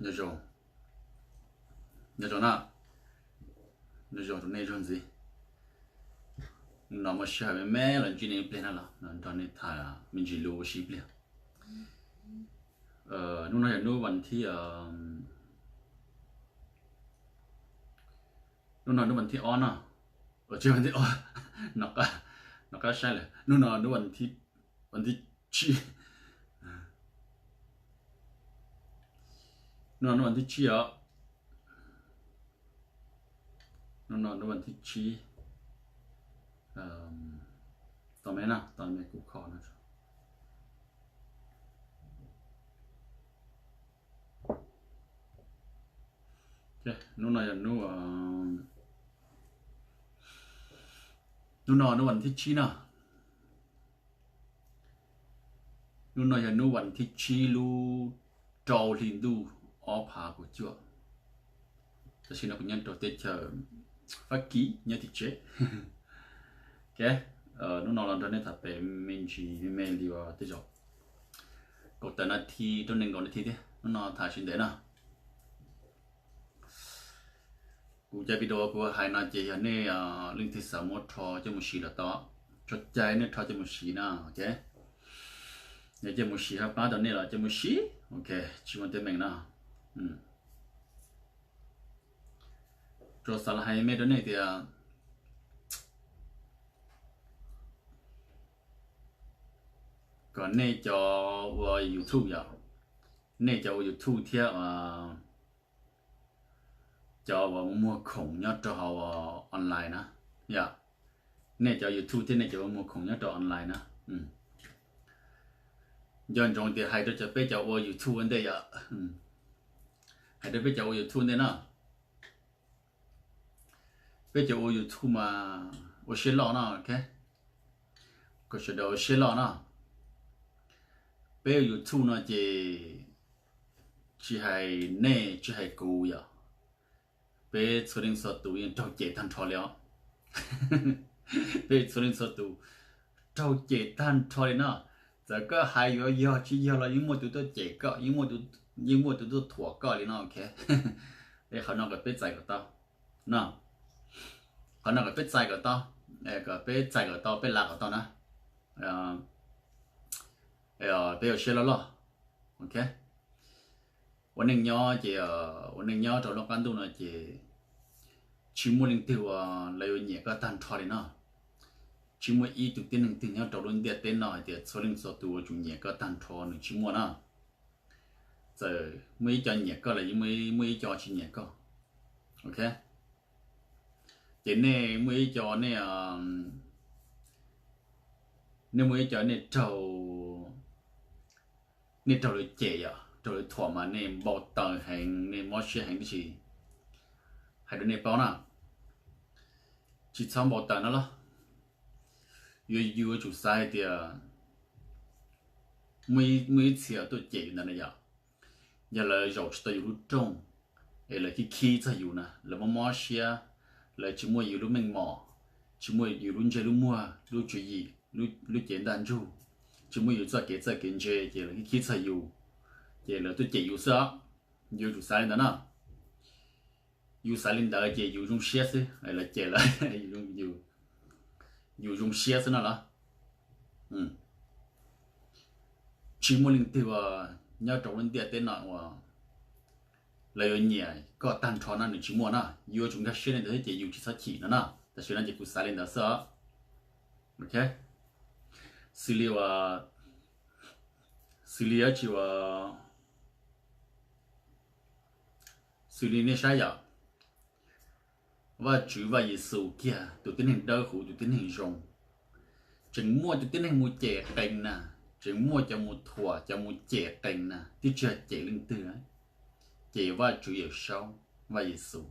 Nyob zoo, nyob zoo na, nyob zoo rau nej zaug ntxiv. No muaj sij hawm me me los ntsib nej ib pliag na los nrog nej tham me ntsis lus ua si ib pliag. Hnub no yog hnub vas thib, hnub no hnub vas thib ob no, tsis vas thib ob, no qab saib lawm, hnub no hnub vas thib tsib, hnub no hnub vas thib tsib os. Hnub no hnub vas thib tsib, tau me na, tau me kuv kho no. Hnub no yog hnub, hnub no hnub vas thib tsib no. Hnub no yog hnub vas thib tsib lub rau hli ntuj ob phav kaum cuaj. Tam sim no kuv nyob rau teb chaws Fab Kis nyob tim tsev. Hnub no los nrog nej tham pem me ntsis me me li uas tej zaum kaum tawm nas this rau nees nkaum nas this thiab, hnub no tham tsis ntev na. Kuv cov video kuv hais no ces yog nej leej twg xav muab rho coj mus siv los tau, tso cai nej rho coj mus siv na, ok. Yog coj mus siv hab pab tau nej los coj mus siv, ok, tsis muaj teeb meem na. Rau xav los hais me rau nej tias kom nej cov ua YouTube yom, nej cov ua YouTube thiab cov uas muag khoom nyob rau hauv online na, yom, nej cov YouTube thiab nej cov uas muag khoom nyob rau online na, nco ntsoov tias hais rau cov peb cov ua YouTube ua ntej yom, hais rau peb cov ua YouTube ntej na. Peb cov ua YouTube mas ua siab loj no, ok, kom sawv daws ua siab loj no. Peb ua YouTube no ces tsis hais nej tsis hais kuv yom, peb txhua leej txhua tus yeej raug cem tag nrho li os. Peb txhua leej txhua tus raug cem tag nrho li no. Txawm koj hais yuav yog tsis yog los yeej muaj tus tuaj cem koj, yeej muaj tus tuaj thuam koj li no, ok. Es qhov no kom peb txais kom tau no, qhov no kom peb txais kom tau, kom peb txais kom tau, peb lav kom tau na. Peb ua siab loj loj, ok. Ua neej nyob ces, ua neej nyob rau lub qab ntuj no ces tsis muaj leej twg uas lawv yuav nyiam koj tag nrho li no. Tsis muaj ib tug tib neeg twg nyob rau lub ntiaj teb no hais tias txhua leej txhua tus uas tsum nyiam koj tag nrho, nws tsis muaj na. Txawm muaj ib co nyiam koj los yeej muaj ib co tsis nyiam koj, ok. Ces nej muaj ib co nej, nej muaj ib co nej raug, nej raug lawv cem yom, raug lawv thuam mas nej npau taws heev, nej mob siab heev tib si. Hais rau nej paub na, tsis txhob npau taws no los. Yuav, yuav tsum xav hais tias muaj ib txhia tuaj cem yus ntawd na yom, yog lawv zaum tsis tau yus lub rooj, es lawv khib khib txog yus na, lawv mob mob siab, lawv tsis muaj yus lub meej mom, tsis muaj yus lub ntsej lub muag, lub tswv yim, lub cev ntaj ntsug, tsis muaj yus txoj kev txawj kev ntse ces lawv khib khib txog yus, ces lawv tuaj cem yus xwb os. Yuav tsum xav li ntawd na. Yus xav li ntawd ces yus zoo siab xwb, lawv cem lawm, yus zoo siab xwb no los. Tsis muaj leej twg uas nyob rau lub ntiaj teb no uas lawv yuav nyiam koj tag nrho no, nws tsis muaj na. Yuav tsum nkag siab li ntawd thiab ces yus tsis txhob chim no na. Tam sim no ces kuv xav li ntawd xwb os. Ok, xws li uas, xws li dab tsi uas, xws li nej saib yom, Vajtswv Vaj Yexus kiag tus tib neeg dawb huv, tus tib neeg zoo, tseem muaj cov tib neeg mus cem qees na, tseem muaj cov mus thuam, cov mus cem qees na, twb tsis yog cem leej twg, cem Vajtswv Yawmsaub Vaj Yexus.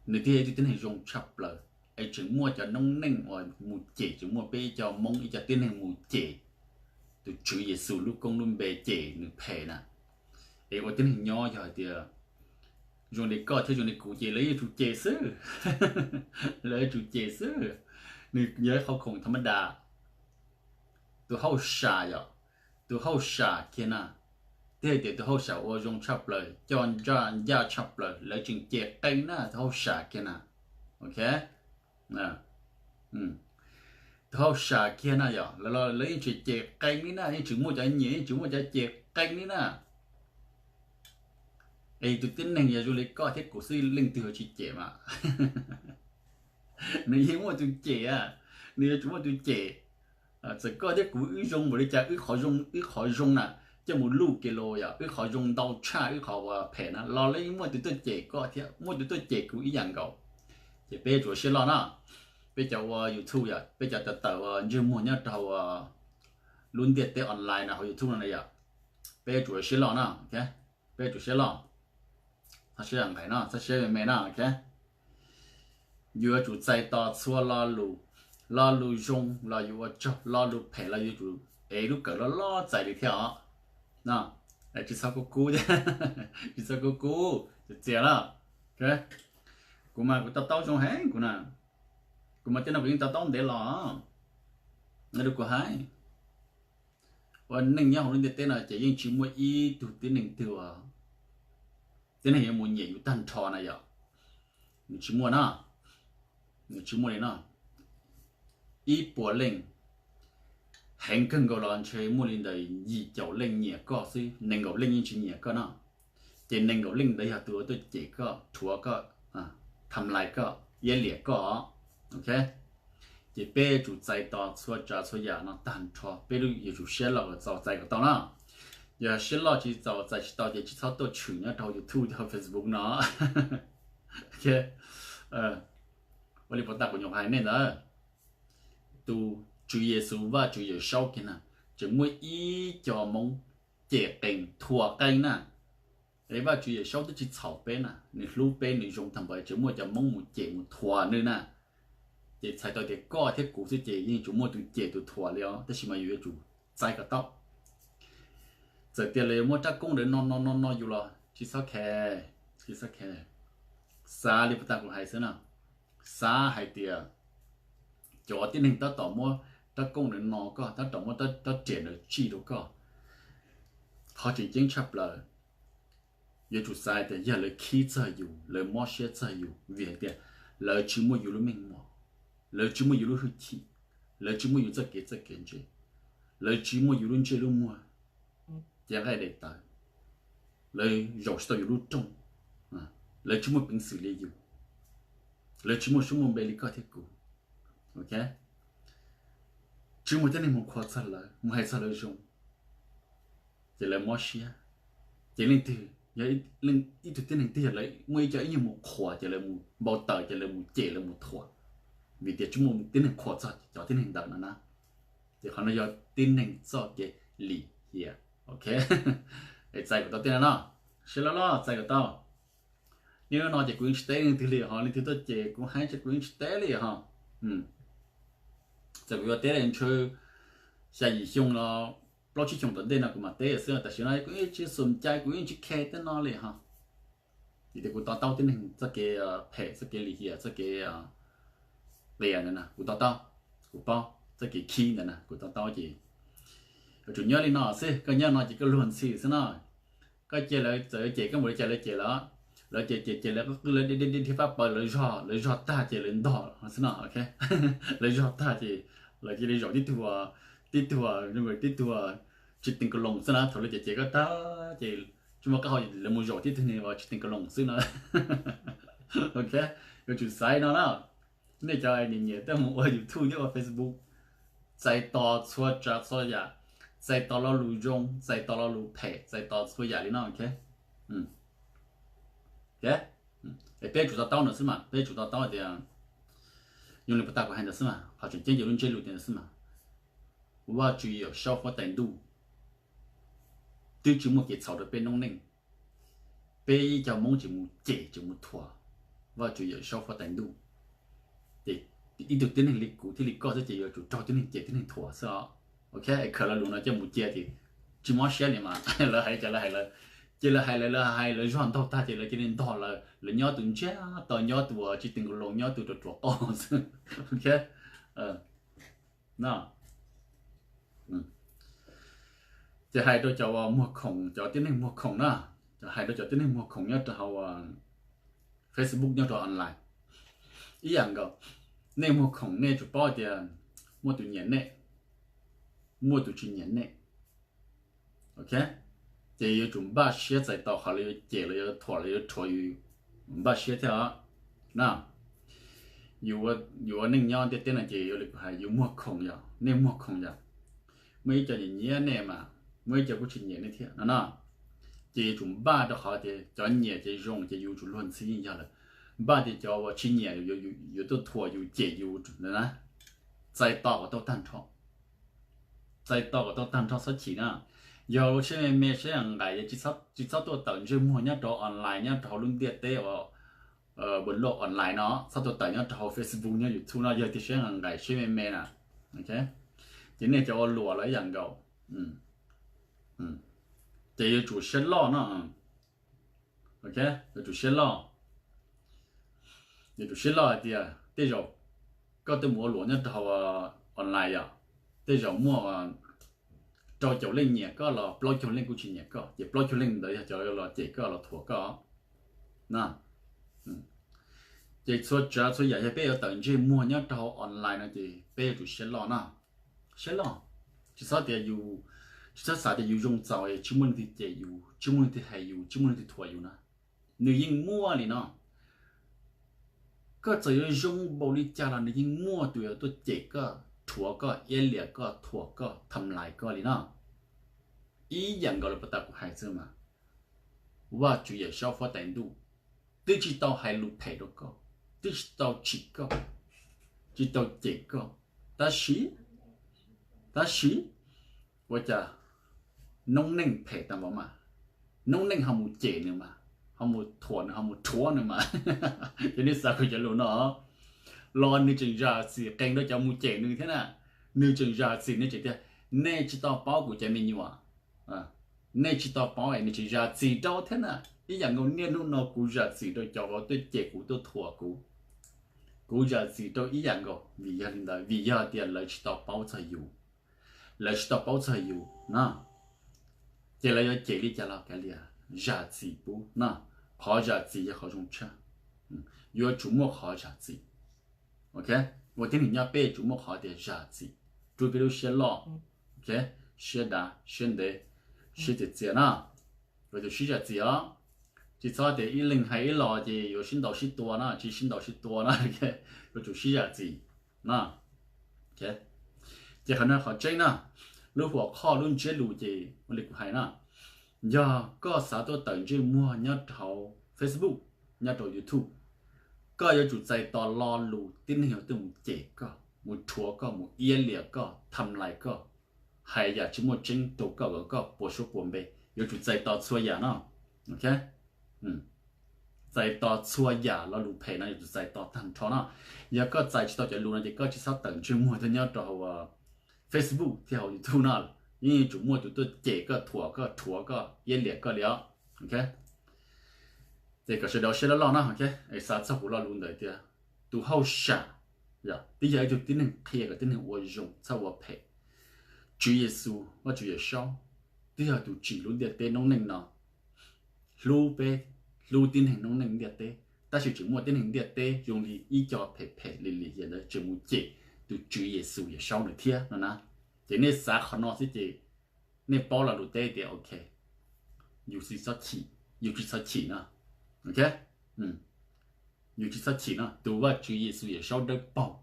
Nws thiaj yog ib tug tib neeg zoo tshaj plaws, es tseem muaj cov noob neej uas mus cem, tseem muaj peb ib co Hmoob ib co tib neeg mus cem tus Tswv Yexus lub koob lub npe, cem nws phem na. Es ua tib neeg nyob yog hais tias zoo li koj thiab zoo li kuv ces lawv yuav tsum cem xwb. Lawv yuav tsum cem xwb. Nws yog ib qhov khoom tha ma da. Tus hauj sam yom, tus hauj sam kiag na, Thiaj tias tus hauj sam ua zoo tshaj plaws, coj ncaj tshaj plaws, lawv tseem cem qee na tus hauj sam kiag na. Ok, tus hauj sam kiag na yog lawv yeej tseem cem qee li na, yeej tseem muaj cov nyiam, yeej tseem muaj cov cem qee li na. Es tus tib neeg yog zoo li koj thiab kuv xwb leej twg yuav tsis cem mas? Nws yeej muaj tus cem, nws yuav tsum muaj tus cem. Txawm koj thiab kuv wb zoo npaum li cas, wb qhov zoo, wb qhov zoo na, coj mus luj kiag los yog wb qhov zoo ntau tshaj wb qhov phem na los lawv yeej muaj tus tuaj cem koj thiab muaj tus tuaj cem kuv ib yam nkaus. Ces peb yuav tsum ua siab loj na. Peb cov ua YouTube yom, peb cov tawm tawm ua ntsej muag nyob rau lub ntiaj teb online no hauv YouTube no na yom, peb yuav tsum ua siab loj na. Peb yuav tsum siab loj, txhob siab nqaim no, txhob siab me me na. Yus yuav tsum txais tos txhua lo lus, lo lus zoo los yus ua tsaug, lo lus phem los yuav tsum ev lub kawm loj loj txais li thiab os. Tsis txhob kub kub, tsis txhob kub kub, txias txias lawm. Kuv mas kuv to taub zoo heev kuv na, kuv mas tej no kuv yeej to taub ntev los, kuv hais, ua neej nyob hauv lub ntiaj teb no ces yeej tsis muaj ib tug tib neeg twg uas tib neeg yuav mus nyiam yus tag nrho na yom. Nws tsis muaj na, nws tsis muaj li no. Ib puas leej, heev kawg nkaus los ntshe muaj li ntawm yim caum leej nyiam koj xwb, nees nkaum leej yeej tsis nyiam koj no. Ces nees nkaum leej ntawd yog tus uas tuaj cem koj, rhuav koj, tham lais koj, iab liam koj. Ok, ces peb yuav tsum txais tos txhua tsav txhua yam no tag nrho, peb yuav tsum siab loj kom txaus txais kom tau na. Yog siab loj tsis txaus txais tsis tau ces tsis txhob tuaj tshwm nyob rau YouTube thiab Facebook no. Ua li puas tas kuv nyuam qhuav hais nej ntawd, tus Tswv Yexus Vajtswv Yawm Saub kiag na, tseem muaj ib co Hmoob cem qees thuam qees na. Es Vajtswv Yawm Saub twb tsis txhaum peb na, nws hlub peb nws zoo tag npaum tseem muaj cov Hmoob mus cem mus thuam nws na. Ces txhais tau tias koj thiab kuv xwb ces yeej tsuas muaj tus cem tus thuam li os, tab sis mas yus yuav tsum txais kom tau. Txawm tias lawv yuav muab rab koob ntawd no no no no yus los tsis txhob khe, tsis txhob khe. Xav li puas tas kuv hais xwb na, xav hais tias cov tib neeg tab tom muab rab koob ntawd no koj, tab tom muab rab riam ntawd tsij rau koj, qhov tseem ceeb tshaj plaws yuav tsum xav tias yog lawv khib txog yus, lawv mob siab txog yus vim hais tias lawv tsis muaj yus lub meej mom, lawv tsis muaj yus lub hwj chim, lawv tsis muaj yus txoj kev txawj kev ntse, lawv tsis muaj yus lub ntsej lub muag, cev nqaij daim tawv, lawv zaum tsis tau yus lub rooj, lawv tsis muaj peev xwm li yus, lawv tsis muaj suab muaj npe li koj thiab kuv. Ok, tsis muaj tib neeg mus qhuas txog lawv, mus hais txog lawv zoo, ces lawv mob siab. Ces leej twg yog ib tug tib neeg twg yog lawv muaj ib co ib nyuag mus qhuas ces lawv mus npau taws, ces lawv mus cem lawv mus thuam, vim tias tsis muaj tib neeg qhuas txog cov tib neeg ntawd no na. Ces qhov no yog tib neeg txoj kev lim hiam. Ok, es txais kom tau tej no no, siab loj loj txais kom tau. Niaj hnub no ces kuv yeej tsis teb leej twg li ho, leej twg tuaj cem kuv hais ces kuv yeej tsis teb li ho. Txawm kuv yuav teb ntshe xya yim xyoo los plaub tsib xyoo tom ntej no kuv mam teb xwb, tam sim no kuv yeej tsis xum cai, kuv yeej tsis khe tej no li ho. Vim tias kuv to taub tib neeg txoj kev phem, txoj kev lim hiam, txoj kev qias ntawd na, kuv to taub, kuv paub txoj kev khib ntawd na, kuv to taub ces yuav tsum nyob li no xwb, koj nyob no ces koj luag ntxhi xwb no. Koj cia lawv txawm cem koj npaum li cas lawv cem lawm, lawv cem cem cem lawv qw qw lawv dhia fab pawv lawv zog, lawv zog tag ces lawv ntog xwb no. Lawv zog tag ces lawv cia li zaum tib tug, tib tug, tib tug tsis teem kaus loos xwb na, thaum lawv cem cem koj tag ces tsis muaj qab hau lawv mus zaum tib tug niag uas tsis teem kaus loos xwb no. Ok, yuav tsum xaiv no na. Nej cov nyiam nyiam tuaj mus ua YouTube thiab ua Facebook, txais tos txhua tsav txhua yam, txais tos lo lus zoo, txais tos lo lus phem, txais tos txhua yam li no. Ok, es peb tsum to taub ntawd xwb mas, peb tsum to taub tias, yog li puas tas kuv hais ntawd xwb mas, qhov tseem ceeb yog lub ntsiab lus tias ntawd xwb mas, Vajtswv Yawm Saub Huab Tais Ntuj twb tsis muaj kev txhaum rau peb noob neej, peb ib co Hmoob tseem mus cem tseem mus thuam Vajtswv Yawm Saub Huab Tais Ntuj. Ces ib tug tib neeg li kuv thiab li koj xwb ces yuav tsum raug tib neeg cem tib neeg thuam xwb os. Ok, khaws lo lus no coj mus cia ces tsis mob siab li mas, lawv hais cas lawv hais lawv, ces lawv hais lawv, lawv hais lawv zog ntog tag ces lawv cia li ntog lawv, lawv nyob tus ntsiag to, nyob tus tsis teem kaus loos, nyob tus ruam ruam qauj xwb. Ok, no, Ces hais rau cov uas muag khoom, cov tib neeg muag khoom na, hais rau cov tib neeg muag khoom nyob rau hauv Facebook, nyob rau online, ib yam nkaus, nej muag khoom nej yuav tsum paub tias muaj tus nyiam nej, muaj tus tsis nyiam nej. Ok, ces yuav tsum npaj siab txais tos qhov lawv yuav cem, lawv yuav thuam, lawv yuav rhuav yus, npaj siab thiab os na. Yus ua neej nyob ntiaj teb no ces ua li kuv hais, yus muag khoom yom, nej muag khoom yom, muaj ib co nyiam nyiam nej mas muaj ib co kuj tsis nyiam nej thiab no na. Ces yuav tsum npaj rau qhov tias cov nyiam ces zoo, ces yus tsum luag ntxhi yeej yog lawm. Npaj tias cov uas tsis nyiam yuav tuaj thuam yus, cem yus na. Txais tos kom tau tag nrho, txais tos kom tau tag nrho, txhob chim na. Yog ua siab me me, siab nqaim, tsis txhob tuaj tawm ntsej muag nyob rau online, nyob rau hauv lub ntiaj teb uas npawb loj online no, txhob tuaj tawm nyob rau hauv Facebook, nyob YouTube no, yog tias siab nqaim, siab me me na. Ces nej cov ua luam los ib yam nkaus, ces yuav tsum siab loj no. Ok, yuav tsum siab loj, yuav tsum siab loj hais tias tej zaum koj twb mus ua luam nyob rau hauv online yom, tej zaum muaj rau caum leej nyiam koj los plaub caug leej kuj tsis nyiam koj, ces plaub caug leej ntawd yog cov los cem koj, los thuam koj na. Ces txhua tsav txhua yam yog peb yuav tawm ntsej muag nyob rau hauv online no ces peb yuav tsum siab loj na. Siab loj, tsis txhob tias yus, tsis txhob xav tias yus zoo txaus es tsis muaj leej twg cem yus, tsis muaj leej twg hais yus, tsis muaj leej twg thuam yus na. Nws yeej muaj li no. Koj txawm yuav zoo npaum li cas los nws yeej muaj tus yuav tuaj cem koj, rhuav koj, iab liam koj, thuam koj, tham lais koj li no. Ib yam nkaus li puag ta kuv hais xwb mas, Vajtswv Yawmsaub Huab Tais Ntuj twb tsis tau hais lus phem rau koj, twb tsis tau tsim koj, tsis tau cem koj, tab sis, tab sis ua cas noob neej phem tag npaum mas, noob neej ho mus cem nws mas, ho mus thuam nws, ho mus rhuav nws mas. Ces nej xav kuv cov lus no los nws tseem zam txim qees rau cov mus cem nws thiab na. Nws tseem zam txim, nws tseem tias nej tsis tau paub kuv cov me nyuam, nej tsis tau paub es nws tseem zam txim rau thiab na. Ib yam nkaus niaj hnub no kuv zam txim rau cov uas tuaj cem kuv, tuaj thuam kuv, kuv zam txim rau ib yam nkaus. Vim yog li ntawd, vim yog tias lawv tsis tau paub txog yus, lawv tsis tau paub txog yus na, ces lawv yuav cem li cas los kav liam, zam txim pub na. Qhov zam txim yog qhov zoo tshaj, yuav tsum muaj qhov zam txim. Ok, ua tib neeg nyob peb yuav tsum muaj qhov tias zam txim, rau peb lub siab loj, siab dav, siab ntev, siab txias txias na. Yuav tsum sib zam txim os, tsis txhob tias ib leeg hais ib los ces yuav sib ntaus sib tua na, tsis sib ntaus sib tua na. Yuav tsum sib zam txim na. Ces qhov no qhov tseeb na, lub huam qhoj lub ntsiab lus ces ua li kuv hais na, yog koj xav tuaj tawm ntsej muag nyob rau Facebook, nyob rau YouTube, koj yuav tsum txais tos lo lus tib neeg yuav tuaj mus cem koj, mus rhuav koj, mus iab liam koj, tham lais koj, hais yam tsis muaj tseeb rau koj kom koj puas suab puas npe. Yuav tsum txais tos txhua yam no. Ok, txais tos txhua yam lo lus phem no yuav tsum txais tos tag nrho no. Yog koj txais tsis tau cov lus no ces koj tsis txhob tawm ntsej muag tuaj nyob rau hauv Facebook thiab hauv YouTube no, yeej yuav tsum muaj tus tuaj cem koj, thuam koj, rhuav koj, iab liam koj li os. Ok, ces kom sawv daws siab loj loj no, es xav txog kuv lo lus ntawd tias tus hauj sam twb yog ib tug tib neeg qhia kom tib neeg ua zoo txhob ua phem. Tswv Yexus, Vajtswv Yawmsaub, twb yog tus tsim lub ntiaj teb noob neej no, hlub peb, hlub tib neeg noob neej ntiaj teb, tab sis tseem muaj tib neeg ntiaj teb zoo li ib co phem phem lim lim hiam ntawd tseem mus cem tus Tswv Yexus Yawmsaub nws thiab no na. Ces nej xav qhov no xwb ces nej paub lo lus teb tias ok, yus tsis txhob chim, yus tsis txhob chim no. Ok, yus tsis txhob chim no, tus Vajtswv Yexus Yawmsaub dawb paug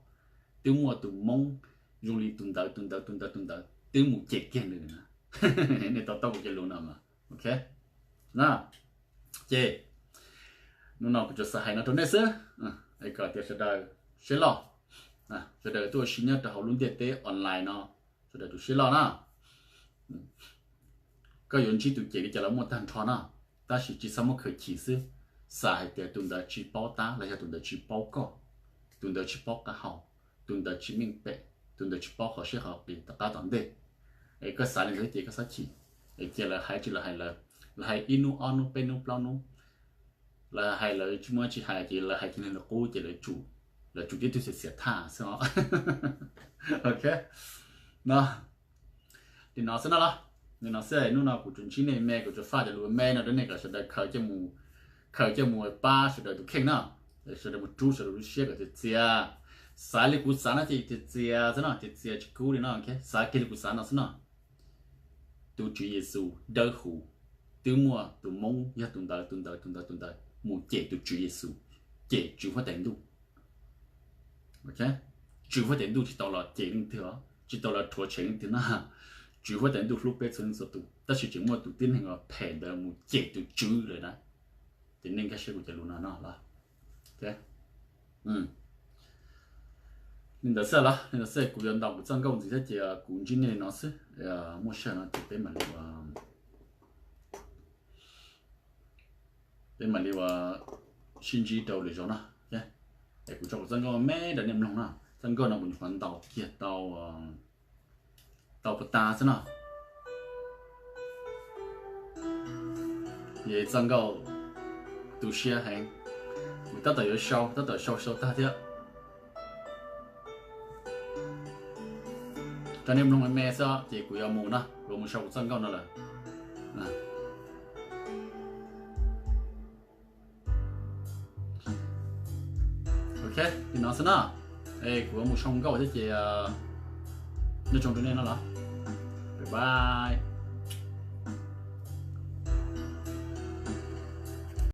twb muaj tus Hmoob zoo li tus ntawd, tus ntawd, tus ntawd, tus ntawd twb mus cem kiag nws na. Nej to taub kuv cov lus no mas. Ok, na, ces hnub no kuv tsuas xav hais no rau nej xwb, es kom tias sawv daws siab loj, sawv daws tuaj ua si nyob rau hauv lub ntiaj teb online no, sawv daws tus siab loj na. Koj yuav ntsib tus cem li cas los muaj tag nrho na, tab sis tsis txhob muab khaws chim xwb. Xav hais tias tus ntawd tsis paub tab los yog tus ntawd tsis paub koj, tus ntawd tsis paub qab hau, tus ntawd tsis meej pem, tus ntawd tsis paub qhov siab qhov qis tom qab tom ntej. Es koj xav li ntawd ces koj txhob chim. Es cia lawv hais tsis lawv hais lawv, lawv hais ib hnub ob hnub peb hnub plaub hnub, lawv hais lawv tsis muaj tsis hais ces lawv hais kiag li lawv qub ces lawv tsum, lawv tsum tib tug xiam xiam thaj xwb os. Ok, no, li no xwb no los. Nim no xwb, hnub no kuv tsuas ntsib nej me, kuv tsuas faj cov lus me no rau nej kom sawv daws khaws coj mus pab sawv daws tus kheej na, sawv daws mus rub sawv daws lub siab kom txias txias. Xav li kuv xav no ces txias txias xwb no, txias txias tsis kub li no, xav kiag li kuv xav no xwb no. Tus Tswv Yexus dawb huv, twb muaj tus Hmoob yog tus ntawd tus ntawd tus ntawd tus ntawd mus cem tus Tswv Yexus, cem Tswv Huab Tais Ntuj. Tswv Huab Tais Ntuj tsis tau los cem leej twg os, tsis tau los rhuav tshem leej twg na. Tswv Huab Tais Ntuj hlub peb txhua leej txhua tus, tab sis tseem muaj tus tib neeg uas phem ntawd mus cem tus Tswv lawm na. Ces nej nkag siab kuv cov lus no no los. Li ntawd xwb los, li ntawd xwb, kuv yuav ntaus kuv txoj nkauj ntxiv thiab ces kuv ntsib nej li no xwb. Muaj sij hawm no ces peb mam li ua, peb mam li ua sib ntsib rau lwm zaus no. Es kuv tso kuv txoj nkauj me rau nej mloog no. Txoj nkauj no kuv nyuam qhuav ntaus kiag tau, tau puas tas xwb no. Yog txoj nkauj tu siab heev, kuv tab tom yuav sau, tab tom sau sau tag thiab. Rau nej mloog me me xwb ces kuv yuav mus no, kuv yuav mus sau kuv txoj nkauj no lawm. Ok, li no xwb na. Kuv yuav mus sau nkauj thiab ces nyob zoo rau nej no los. Bye bye.